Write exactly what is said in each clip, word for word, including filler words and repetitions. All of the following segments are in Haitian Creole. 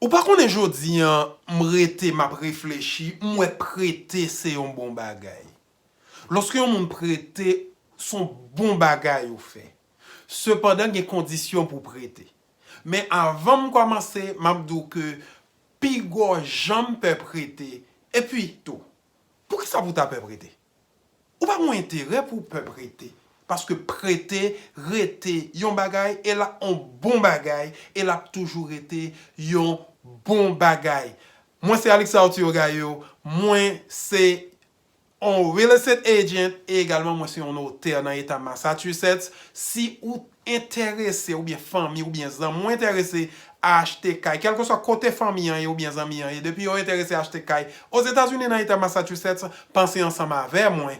Ou pa konnen jodi an, m rete, m ap reflechi, m wè prete se yon bon bagay. Lòske yon moun prete, se yon bon bagay ou fè. Sepandan, gen kondisyon pou prete. Men avan m kòmanse, m ap di w ke pigò jan m pè prete. Epi tou, poukisa pou w ta pè prete? Ou pa gen enterè pou w pè prete. Paske prete rete yon bagay, e l ap yon bon bagay, e l ap toujou rete yon bon bagay. Mwen se Alex Arthur Gaillot, mwen se yon real estate agent, e egalman mwen se yon notè nan eta Massachusetts. Si ou enterese, oubyen fanmi, oubyen zanmi w enterese a achte kay, kèlkeswa kote fanmi an ye oubyen zanmi an ye, depi yo enterese achte kay Ozetazini nan eta Massachusetts, panse ansanm avè mwen.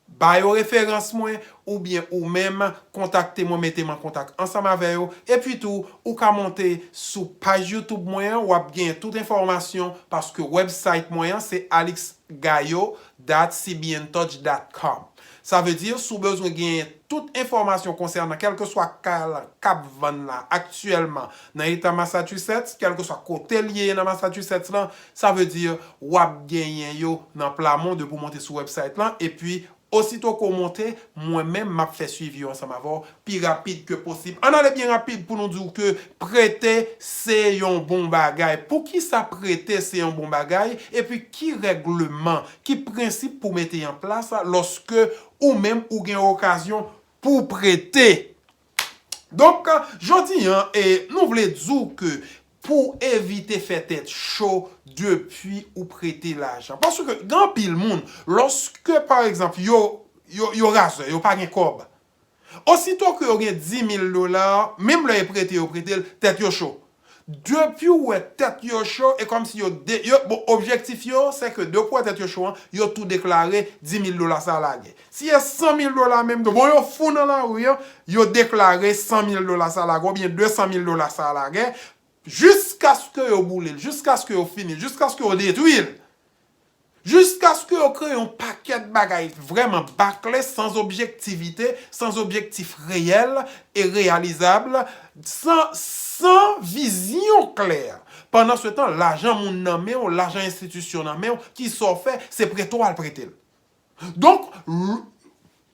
Ba yo referans mwen, oubyen ou menm, kontakte mwen, mete m an kontak ansanm avè yo. Epi tou, ou ka monte sou paj YouTube mwen an, w ap genyen tout enfòmasyon, paske website mwen an, se alex gaillot dot c b n touch dot com. Sa vle di, si w bezwen genyen tout enfòmasyon konsènan kèlkeswa kay la k ap vann la aktyèlman nan eta Massachusetts, kèlkeswa kote l ye nan Massachusetts lan, sa vle di, w ap genyen yo nan pla mwen depi w monte sou website lan, epi osito ke w monte, mwen menm m ap fè swivi yo ansanm avè w pi rapid ke posib. Ann ale byen rapid pou nou di w ke prete se yon bon bagay. Poukisa prete se yon bon bagay? Epi ki règleman, ki prensip pou mete an plas lòske ou menm ou gen okazyon pou prete? Donk, jodi an, e, nou vle di w ke pou w evite fè tèt cho depi ou prete lajan. Paske gen anpil moun, lòske, pa egzanp, yo, yo, yo razè, yo pa gen kòb, osito ke yo gen dis mil dola, menm lè yo prete, yo prete l, tèt yo cho. Depi w wè tèt yo cho, e kòmsi yo, de, yo, bon, objektif yo, se ke depi w wè tèt yo cho an, yo tou deklare dis mil dola sa lagè. Si e san mil dola menm tou, bon, yo fou nan lari an, yo deklare san mil dola sa lagè, oubyen de san mil dola sa lagè, jiskaske yo boule l, jiskaske yo fini l, jiskaske yo detwi l, jiskaske yo kreye yon pakèt bagay vrèman bakle, san objektivite, san objektif reyèl e reyalizab, san, san vizyon klè. Pandan se tan, lajan moun nan men w, lajan enstitisyon nan men w, kisa w fè, se prete w al prete l. Donk, l-,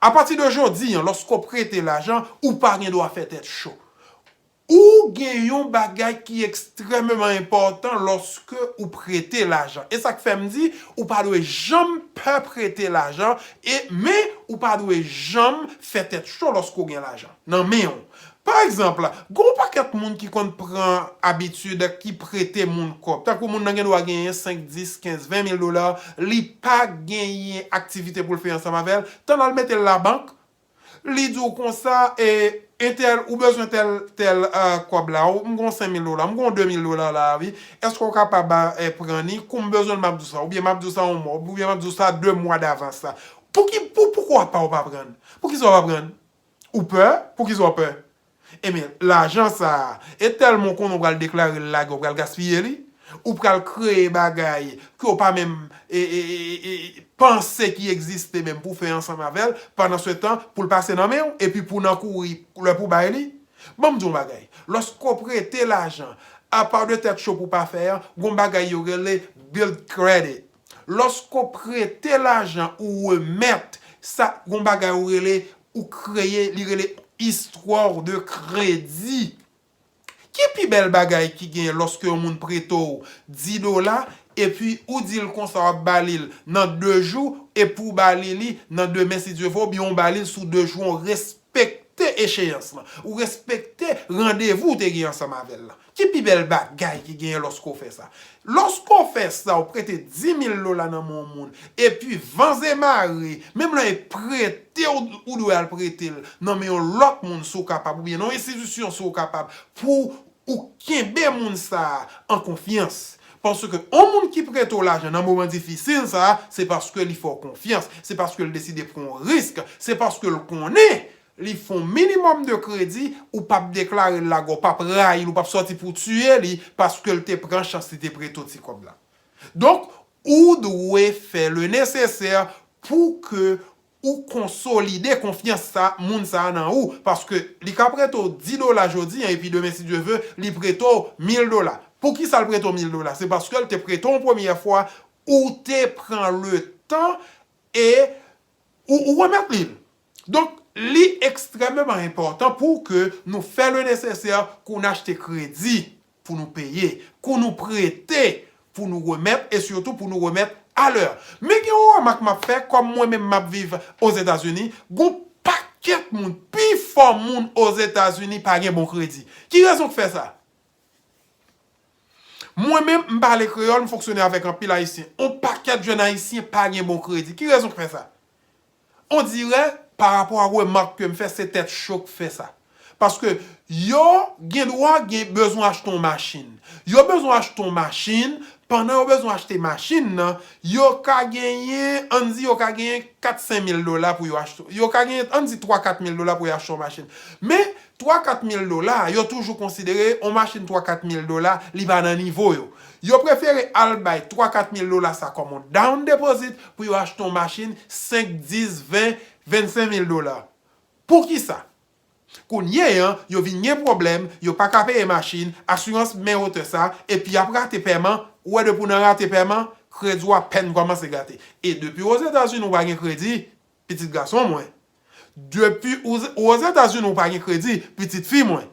apati de jodi an, lòske w prete lajan, ou pa gen dwa fè tèt cho. Ou gen yon bagay ki ekstrèmeman enpòtan lòske ou prete lajan. E sa k fè m di, ou pa dwe janm pè prete lajan, e, men ou pa dwe janm fè tèt cho lòske w gen lajan nan men w. Pa egzanp, gen yon pakèt moun ki konn pran abitid, ki prete moun kòb. Tankou moun nan gen dwa genyen senk, dis, kenz, ven mil dola, li pa genyen aktivite pou l fè ansanm avè l, tann al mete l labank, li di w konsa, e, entèl, ou bezwen tèl, tèl, e, kòb la, ou, m gon senk mil dola, m gon de mil dola la, wi, èske w kapab, e, pran ni, kou m bezwen l, m ap di w sa, oubyen m ap di w sa yon mwa, oubyen m ap di w sa de mwa davans la. Pou ki, pou, poukisa w pa, w pa pran? Poukisa w pa pran? Ou pè? Poukisa w pè? Ebyen, lajan sa a, e tèlman w konnen w pral deklare l lagè, w pral gaspiye li, ou pral kreye bagay ke w pa menm, e, e, e, e, panse ki egziste menm pou w fè ansanm avè l, pandan se tan, pou l pase nan men w, epi pou w nan kouri lè pou w bay li. Ban m di w yon bagay, lòske w prete lajan, apa de tèt cho pou w pa fè an, gon bagay yo rele build credit. Lòske w prete lajan ou remèt, sa, gon bagay ou rele, ou kreye, li rele histoire de crédit. Ki pi bèl bagay ki genyen lòske yon moun prete w dis dola, epi ou di l konsa w ap ba li l nan de jou, epi w ba li li nan demen si Dye vle, oubyen w ba li l sou de jou, w respekte echeyans lan, ou respekte randevou w te gen ansanm avè l lan. Ki pi bèl bagay ki genyen lòske w fè sa? Lòske w fè sa, w prete dis mil dola nan men yon moun, epi van e mare, menm lè e prete w, ou dwe al prete l nan men yon lòt moun si w kapab, oubyen nan yon enstitisyon si w kapab, pou ou kenbe moun sa a an konfyans. Paske yon moun ki prete w lajan nan moman difisil sa a, se paske li fè w konfyans, se paske l deside pran yon risk, se paske l konnen li fè yon minimòm de kredi, ou p ap deklare l lagè, ou p ap rayi l, ou p ap sòti pou w tiye li, paske l te pran chans, li te prete w ti kòb la. Donk, ou dwe fè le nesesè pou ke ou konsolide konfyans sa, moun sa a nan ou, paske li ka prete w dis dola jodi an, epi demen, si Dye vle, li prete w mil dola. Poukisa l prete w mil dola? Se paske l te prete w yon premyè fwa, ou te pran letan e ou, ou remèt li l. Donk, li ekstrèmeman enpòtan pou ke nou fè le nesesè, ke nou achte kredi pou nou peye, ke nou prete pou nou remèt, e sitou pou nou remèt alè. Men gen yon remak m ap fè, kòm mwen menm m ap viv Ozetazini, gon pakèt moun, pifò moun Ozetazini pa gen bon kredi. Ki rezon k fè sa? Mwen menm, m pale kreyòl, m fonksyone avèk anpil Ayisyen. On pakèt jèn Ayisyen pa gen bon kredi. Ki rezon k fè sa? On dirè, pa rapò a remak ke m fè, se tèt cho k fè sa. Paske yo gen dwa gen bezwen achte yon machin. Yo bezwen achte yon machin, pandan yo bezwen achte machin nan, yo ka genyen, ann di yo ka genyen kat senk mil dola pou yo achte, yo ka genyen, ann di twa kat mil dola pou yo achte yon machin. Men, twa kat mil dola, yo toujou konsidere yon machin twa kat mil dola, li pa nan nivo yo. Yo prefere al bay twa kat mil dola sa kòm yon down deposit pou yo achte yon machin senk, dis, ven, vennsenk mil dola. Poukisa? Kounye an, yo vin gen pwoblèm, yo pa ka peye machin, asirans men otè sa, epi y ap rate pèman, ou wè depi w nan rate pèman, kredi w apèn kòmanse gate. E depi Ozetazini ou pa gen kredi, pitit gason mwen. Depi ou, ou Ozetazini ou pa gen kredi, pitit fi mwen.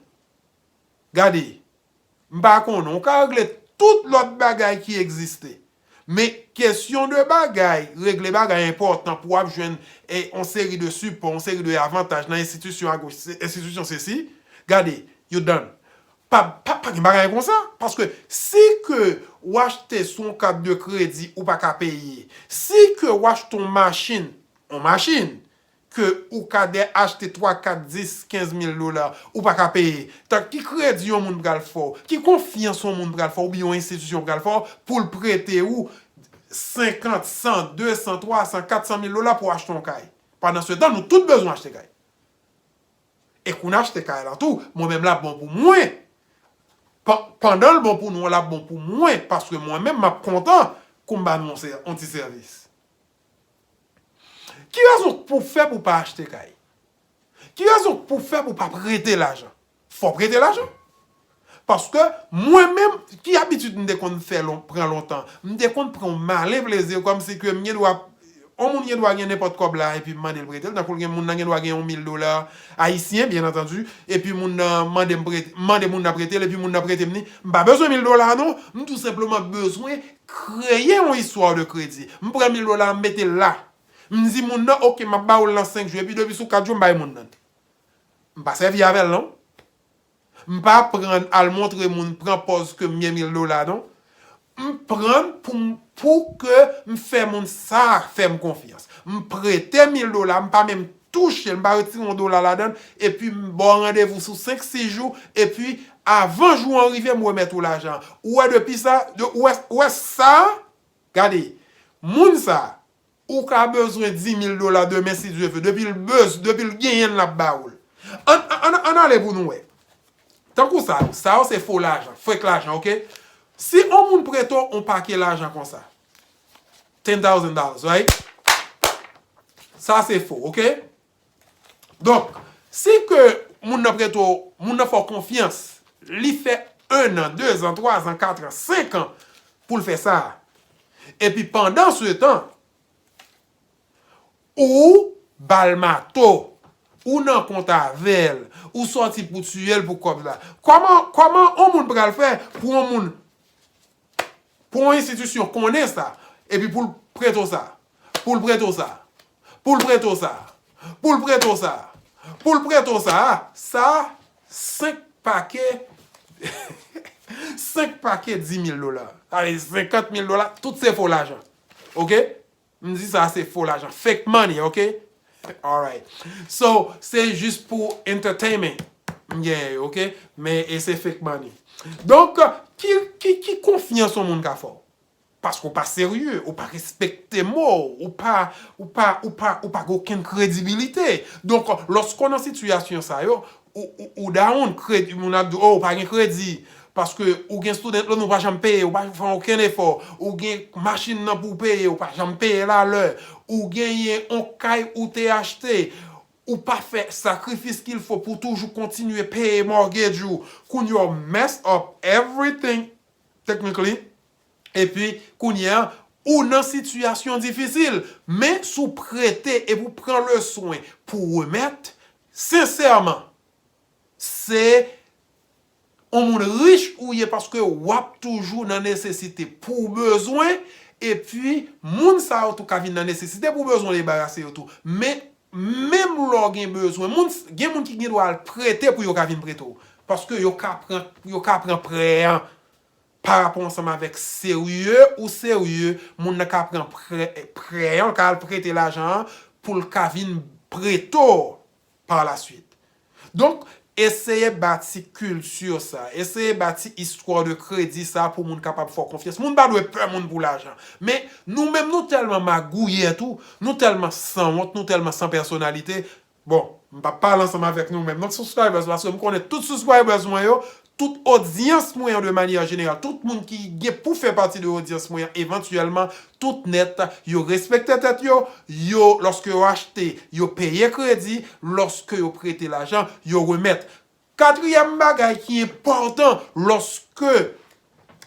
Gade, m pa konnen, ou ka regle tout lòt bagay ki egziste. Men kesyon de bagay, regle bagay enpòtan pou w ap jwenn eh, yon seri de sipò, yon seri de avantaj nan enstitisyon, enstitisyon sesi. Gade, you done. Pa, pa, pa gen bagay konsa. Paske si ke w achte sou yon kat de kredi ou pa ka peye, si ke w achte yon machin, yon machin, ke ou ka dè achte twa, kat, dis, kenz mil dola, ou pa ka peye. Tank ki kredi yon moun pral fè w? Ki konfyans yon moun pral fè w, oubyen yon enstitisyon pral fè w, pou l prete ou senkant, san, de san, twa san, kat san mil dola pou w achte yon kay? Pandan se tan, nou tout bezwen achte kay. E kou n achte kay la tou, mwen menm l ap bon pou mwen. Pa- Pandan l bon pou nou, l ap bon pou mwen, paske mwen menm m ap kontan kou m ba nou yon sè- yon ti sèvis. Ki rezon pou fè pou pa achte kay? Ki rezon pou fè pou pa prete lajan? Fò prete lajan. Paske mwen menm, ki abitid m te konn fè lon, pran lontan? M te konn pran yon malen plezi, kòmsi ke m gen dwa, yon moun gen dwa gen nenpòt kòb la epi m mande l prete l, tankou l gen moun nan gen dwa gen yon mil dola ayisyen, byen antandi, epi moun nan mande m prete, m mande moun nan prete l, epi moun nan prete m li. M pa bezwen mil dola non, m tou senpleman bezwen kreye yon istwa de kredi. M pran mil dola, m mete l la. M di moun nan, "Oke, m ap ba ou l nan senk jou," epi depi sou kat jou, m bay moun nan. M pa sèvi avè l non. M pa pran al montre moun, pran pòz ke m gen mil dola non. M pran l pou m, pou ke m fè moun sa fè m konfyans. M prete mil dola, m pa menm touche l, m pa retire yon dola ladan l, epi m ba w randevou sou senk, sis jou, epi avan jou an rive, m remèt ou lajan. Ou wè depi sa, de, ou wè, ou wè sa, gade, moun sa, ou ka bezwen dis mil dola demen si Dye vle. Depi l bez, depi l genyen l, l ap ba ou l. Ann, ann, ann ale pou nou wè. Tankou sa yo, sa yo se fo lajan, fake lajan, oke? Si yon moun prete w yon pake lajan konsa, ten thousand dollars, right? Sa se fo, oke? Donk, si ke moun nan prete w, moun nan fè w konfyans, li fè en an, de zan, twa zan, kat an, senk an pou l fè sa. Epi pandan se tan, ou ba l mato, ou nan kont avè l, ou sòti pou tiye l pou kòb la. Kòman, kòman yon moun pral fè pou yon moun, pou yon enstitisyon konnen sa, epi pou l prete w sa, pou l prete w sa, pou l prete w sa, pou l prete w sa, pou l prete w sa, sa, senk pake, senk pake dis mil dola. Sa vle di senkant mil dola, tout se fo lajan. Oke? M di sa se fo lajan. Fake money, oke? Alright. So, se jis pou entertainment. M genyen yo, oke? Men, e se fake money. Donk, ki, ki, ki konfyans yon moun ka fè w? Paske w pa serye, ou pa respekte mo, ou pa, ou pa, ou pa, ou pa gen okenn kredibilite. Donk, lòske w nan sitiyasyon sa yo, ou, ou, ou down, kredi, moun ap di, oh, ou pa gen kredi. Paske ou gen student loan, ou pa janm peye, ou pa fè okenn efò. Ou gen machin nan pou w peye, ou pa janm peye l alè. Ou genyen on kay ou te achte. Ou pa fè sakrifis qu'il faut pou toujou kontinye peye mortgage ou. Kounye a w mess up everything. technically. Epi, kounye a, ou nan sitiyasyon difisil. Men, si w prete epi w pran le swen pou remèt, sensèman, se yon moun rich ou ye paske w ap toujou nan nesesite pou w bezwen, epi moun sa yo tou ka vin nan nesesite pou w bezwen debarase yo tou. Men, menm lè w gen bezwen, moun, gen moun ki gen dwa al prete pou yo ka vin prete w. Paske yo ka pran, yo ka pran prè an. Pa rapò ansanm avèk serye ou serye, moun nan ka pran prè, prè an, l ka al prete lajan an pou l ka vin prete w pa la swit. Donk, eseye bati kilti sa, eseye bati istwa de kredi sa pou moun kapab fè w konfyans. Moun pa dwe pè moun pou lajan. Men, nou menm, nou tèlman magouyè tou, nou tèlman sanwont, nou tèlman san pèsonalite. Bon, m p ap pale ansanm avèk nou menm, non, subscribers, paske m konnen tout subscribers mwen yo, tout odyans mwen yo de manyè jeneral, tout moun ki gen pou fè pati de odyans mwen an evantyèlman, tout nèt, yo respekte tèt yo, yo, lòske yo achte, yo peye kredi, lòske yo prete lajan, yo remèt. Katriyèm bagay ki enpòtan lòske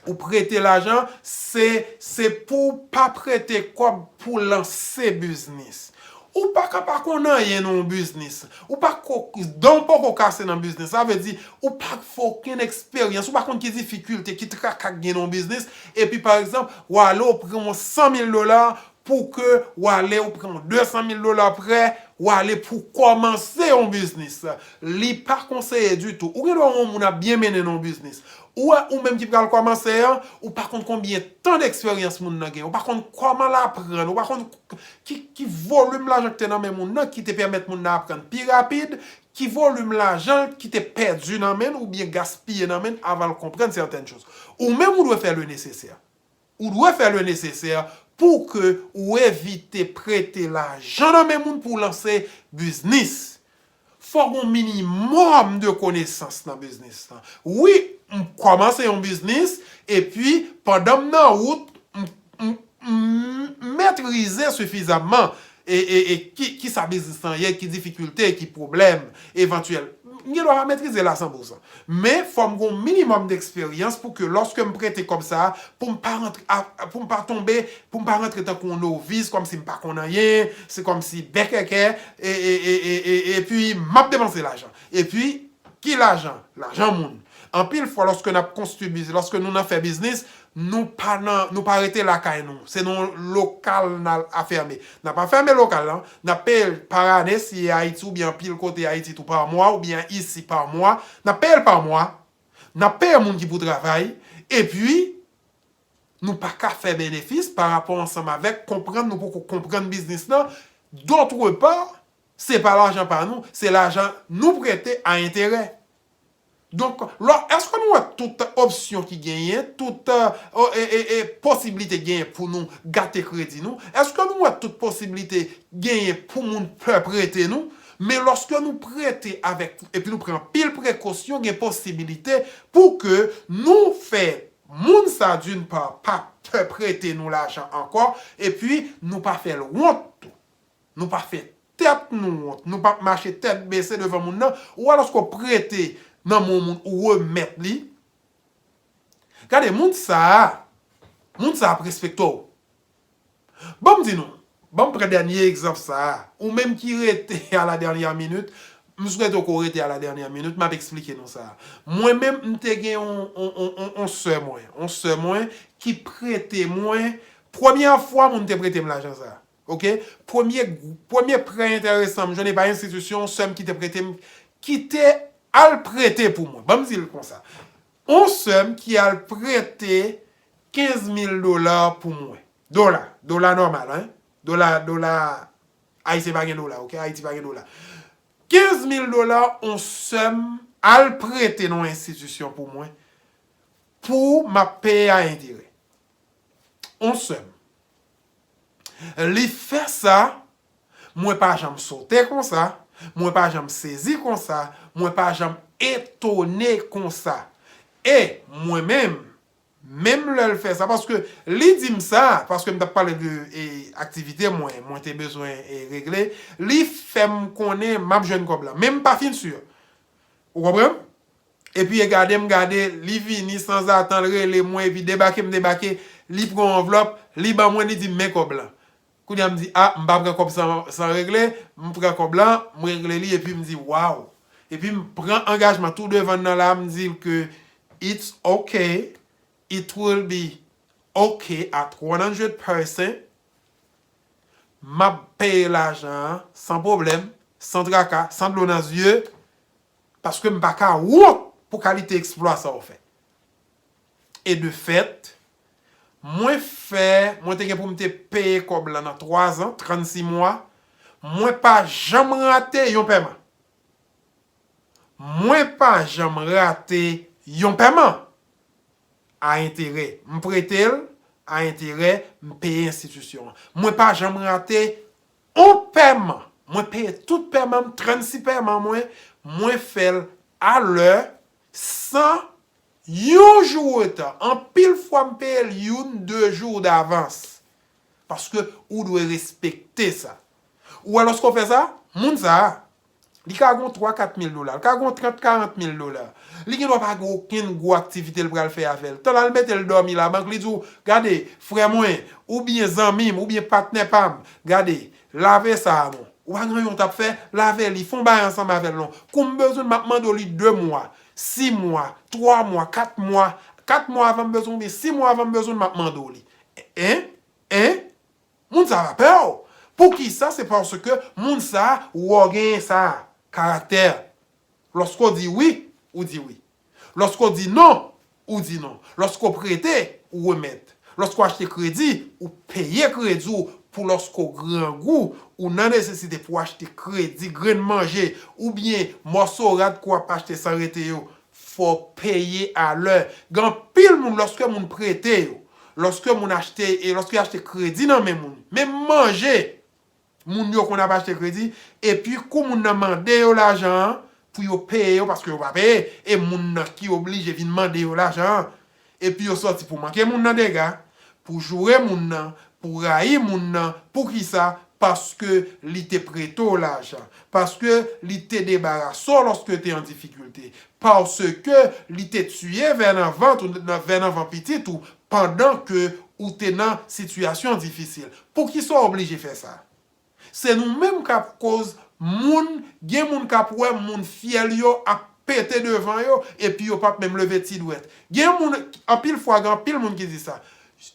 ou prete lajan, se, se pou w pa prete kòb pou lanse biznis. Ou pa ka pa konn anyen nan yon biznis. Ou pa ko, dan w poko kase nan biznis. Sa vle di, ou pa fè okenn eksperyans, ou pa konn ki difikilte, ki traka k gen nan yon biznis. Epi, pa egzanp, w ale w pran yon san mil dola, pou ke w ale, w pran de san mil dola prè, w ale pou kòmanse yon biznis. Li pa konseye ditou. Ou gen dwa wè yon moun ap byen mennen nan yon biznis. Ou wè, ou menm ki pral kòmanse an, ou pa konn konbyen tan deksperyans moun nan gen. Ou pa konn kòman l aprann. Ou pa konn ki, ki volim lajan ki te nan men moun nan ki te pèmèt moun nan aprann pi rapid, ki volim lajan ki te pèdi nan men l oubyen gaspiye nan men l avan l konprann sètèn choz. Ou menm ou dwe fè le nesesè. Ou dwe fè le nesesè pou ke ou evite prete lajan nan men moun pou w lanse biznis. Fò w gen yon minimòm de konesans nan biznis lan. Wi, m kòmanse yon biznis, epi pandan m nan wout, m, m, m, m metrize sifizamman e, e, e ki, ki sa biznis lan ye, ki difikilte, ki pwoblèm evantyèl. M gen dwa pa metrize l a san pou san. Men, fò m gen yon minimòm deksperyans pou ke lòske m prete kòb sa a, pou m pa rantre, a, pou m pa tonbe, pou m pa rantre tankou yon novis, kòmsi m pa konn anyen, se kòmsi bèkèkè, e, e, epi m ap depanse lajan. Epi, ki lajan? Lajan moun. Anpil fwa, lòske n ap konstwi biznis, lòske nou nan fè biznis, nou pa nan, nou pa rete lakay nou. Se nan lokal n al afème. N ap afème lokal lan, n ap peye l pa ane, si e Ayiti oubyen anpil kote Ayiti tou pa mwa, oubyen isi pa mwa. N ap peye l pa mwa. N ap peye moun ki pou travay. Epi, nou pa ka fè benefis pa rapò ansanm avèk konprann nou poko konprann biznis lan. Dòtrepè, se pa lajan pa nou, se lajan nou prete a enterè. Donk, lò, èske nou wè tout opsyon ki genyen, tout, e, e, e, posiblite genyen pou nou gate kredi nou? Èske nou wè tout posiblite genyen pou moun pè prete nou? Men lòske nou prete avèk, epi nou pran anpil prekosyon, gen posibilite pou ke nou fè moun sa, d'une part, pa pè prete nou lajan ankò, epi nou pa fè l wont tou. Nou pa fè tèt nou wont. Nou p ap mache tèt bese devan moun nan. Ou wè lòske w prete nan men yon moun, ou remèt li. Gade, moun sa a, moun sa a ap respekte w. Ban m di nou, ban m pran dènye egzanp sa a. Ou menm ki rete à la dernière minute, m swete w ke w rete à la dernière minute, m ap eksplike nou sa a. Mwen menm, m te gen yon, yon, yon, yon, yon sè mwen. Yon sè mwen ki prete mwen. Premyè fwa moun te prete m lajan sa a. Oke? Premye, premye prè enteresan m jwenn, e pa enstitisyon, yon sè m ki te prete m, ki te al prete pou mwen. Ban m di l konsa. Yon sè m ki al prete kenz mil dola pou mwen. Dola, dola nòmal, en. Dola, dola, Ayisyen pa gen dola, oke? Ayiti pa gen dola. Kenz mil dola, yon sè m al prete nan yon enstitisyon pou mwen, pou m ap peye a enterè. Yon sè m. Li fè sa, mwen pa janm sote konsa, mwen pa janm sezi konsa, mwen pa janm etone konsa. E mwen menm, menm lè l fè sa, paske li di m sa, paske m t ap pale de, e, aktivite mwen, mwen te bezwen, e, regle, li fè m konnen m ap jwenn kòb la. Men m pa fin si. Ou konprann? Epi e gade m gade, li vini sanzatan, l rele mwen, epi debake m debake, li pran yon anvlòp, li ban mwen, li di m men kòb lan. Kounye a m di, a, m pa pran kòb san, san regle, m pran kòb lan, m regle li, epi m di, waw. Epi m pran angajman tou devan nan la, m di l ke it's okay, it will be okay at one hundred percent. M ap peye lajan an san pwoblèm, san traka, san dlo nan zye, paske m pa ka wont pou kalite eksplwa sa w fè. E de fèt, mwen fè, mwen te gen pou m te peye kòb lan nan twa zan, trannsis mwa, mwen pa janm rate yon pèman. Mwen pa janm rate yon pèman a enterè. M prete l a enterè, m peye enstitisyon an. Mwen pa janm rate yon pèman. Mwen peye tout pèman m, trannsis pèman mwen, mwen fè l alè, san yon jou reta. Anpil fwa m peye l youn, de jou davans. Paske ou dwe respekte sa. Ou wè lòske w fè sa, moun sa a, li ka gon twa, kat mil dola, li ka gon trant, karant mil dola. Li gen dwa pa gen okenn gwo aktivite l pral fè avè l. Tan l al mete l dòmi labank, li di w, gade, frè mwen, oubyen zanmi m, oubyen patnè pa m, gade, lave sa a non. Ou pa gen anyen w t ap fè, lave li, fè yon bagay ansanm avè l non. Kou m bezwen l, m ap mande w li de mwa, sis mwa, twa mwa, kat mwa, kat mwa avan m bezwen w, oubyen sis mwa avan m bezwen l, m ap mande w li. En? En? Moun sa pa pè w. Poukisa? Se paske moun sa, ou wè w genyen sa, karaktè. Lòske w di wi, ou di wi. Lòske w di non, ou di non. Lòske w prete, ou remèt. Lòske w achte kredi, ou peye kredi w pou lòske w grangou, ou nan nesesite pou w achte kredi, grenn manje, oubyen mòso rad ke w ap achte san rete yo, fò w peye alè. Gen anpil moun, lòske moun prete yo, lòske moun achte, e lòske yo achte kredi nan men moun, menm manje, moun yo konn ap achte kredi, epi kou moun nan mande yo lajan an, pou yo peye yo, paske yo pa peye, e moun nan ki oblije vin mande yo lajan an, epi yo sòti pou manke moun nan dega, pou joure moun nan, pou rayi moun nan, poukisa? Paske li te prete w lajan, paske li te debarase w lòske w te an difikilte, paske li te tiye vè nan vant ou, nan vè nan van pitit ou, pandan ke ou te nan sitiyasyon difisil. Poukisa w oblije fè sa? Se nou menm k ap koz moun, gen moun k ap wè moun fyèl yo ap pete devan yo, epi yo p ap menm leve ti dwèt. Gen moun, anpil fwa, gen anpil moun ki di sa.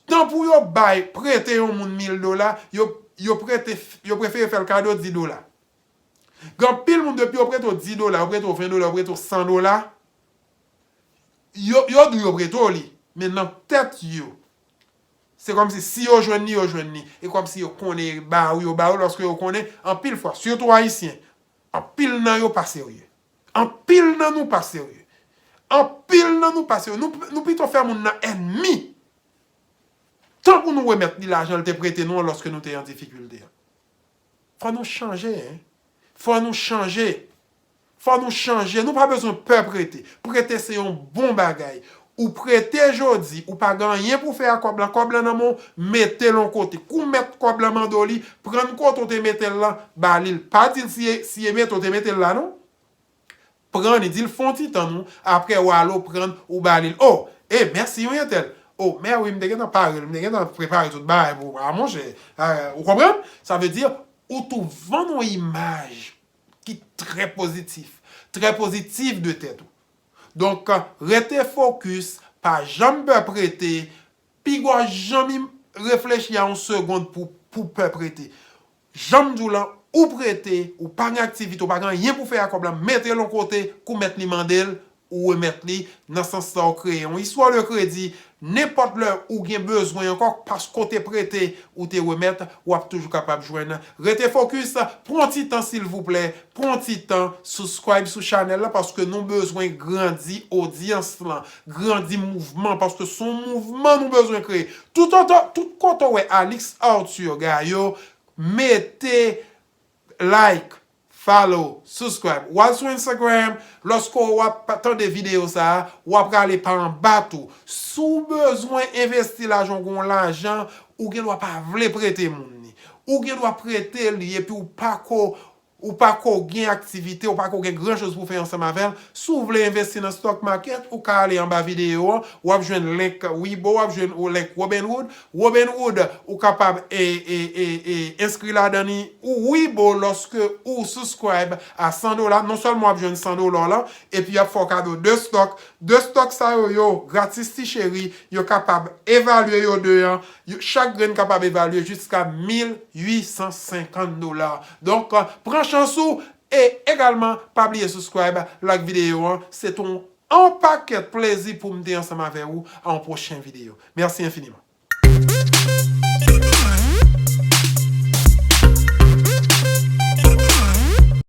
Tan pou yo bay, prete yon moun mil dola, yo, yo prete, yo prefere fè l kado dis dola. Gen anpil moun, depi yo prete w dis dola, yo prete w ven dola, yo prete w san dola, yo, yo di w yo prete w li, men nan tèt yo, se kòmsi si yo jwenn li, yo jwenn li. E kòmsi yo konnen ba ou, yo ba ou, lòske yo konnen, anpil fwa, sitou Ayisyen, anpil nan yo pa serye. Anpil nan nou pa serye. Anpil nan nou pa serye. Nou, nou pito fè moun nan ènmi. Tan pou nou remèt li lajan l te prete nou an lòske nou te an difikilte an. Fò nou chanje, en. Fò nou chanje. Fò nou chanje. Nou pa bezwen pè prete. Prete se yon bon bagay. Ou prete jodi, ou pa gen anyen pou fè ak kòb lan. Kòb lan nan men w, mete l yon kote. Kou mèt kòb lan mande w li, pran kote w te mete l lan, ba li l. Pa di l si, si e mete w te mete l la, non. Pran li, di l fè yon ti tann ou, apre w ale w pran, ou ba li l. O, e, mèsi wi entèl. O, mè wi, m te gentan pare l, m te gentan prepare tout bagay pou ou. A, monchè, a, ou konprann? Sa vle di, ou tou vann yon imaj ki trè pozitif, trè pozitif de tèt ou. Donk, rete fokis, pa janm pè prete, piga w janm reflechi a yon segonn pou, pou pè prete. Jan m di w lan, ou prete, ou pa gen aktivite, ou pa gen anyen pou fè ak kòb lan, mete l yon kote, kou mèt li mande l, ou remèt li. Nan sans sa, ou kreye yon istwa de kredi. Nenpòt lè ou gen bezwen ankò, paske w te prete, ou te remèt, w ap toujou kapab jwenn. Rete fokis, pran ti tan silvouplè, pran ti tan, subscribe sou chanèl la, paske nou bezwen grandi odyans lan, grandi mouvman, paske se yon mouvman nou bezwen kreye. Tout otan, tout kote w wè Alix Arthur Gayo, mete like, follow, subscribe. W al sou Instagram, lòske w ap tande videyo sa a, w ap rale pa anba tou. Si w bezwen envesti lajan, w gen lajan, ou gen dwa pa vle prete moun li. Ou gen dwa prete li epi w pa ko ou pa ko gen aktivite, ou pa ko gen gran choz pou fè ansanm avè l, si w vle envesti nan stock market, ou ka ale anba videyo an, w ap jwenn link Webull, w ap jwenn link Robinhood. Robinhood, ou kapab e, e, e, e, enskri ladan li, ou Webull lòske ou subscribe a san dola, non sèlman w ap jwenn san dola w lan, epi y ap fè w kado de stock. De stock sa yo, yo gratis ti cheri, yo kapab evalye yo de an, yo, chak grenn kapab evalye jiska mil uit san senkant dola. Donk, pran chans ou, e egalman, pa bliye subscribe, like videyo an. Se t on, on pakèt plezi pou m te ansanm avè ou a yon pwochen videyo. Mèsi enfiniman.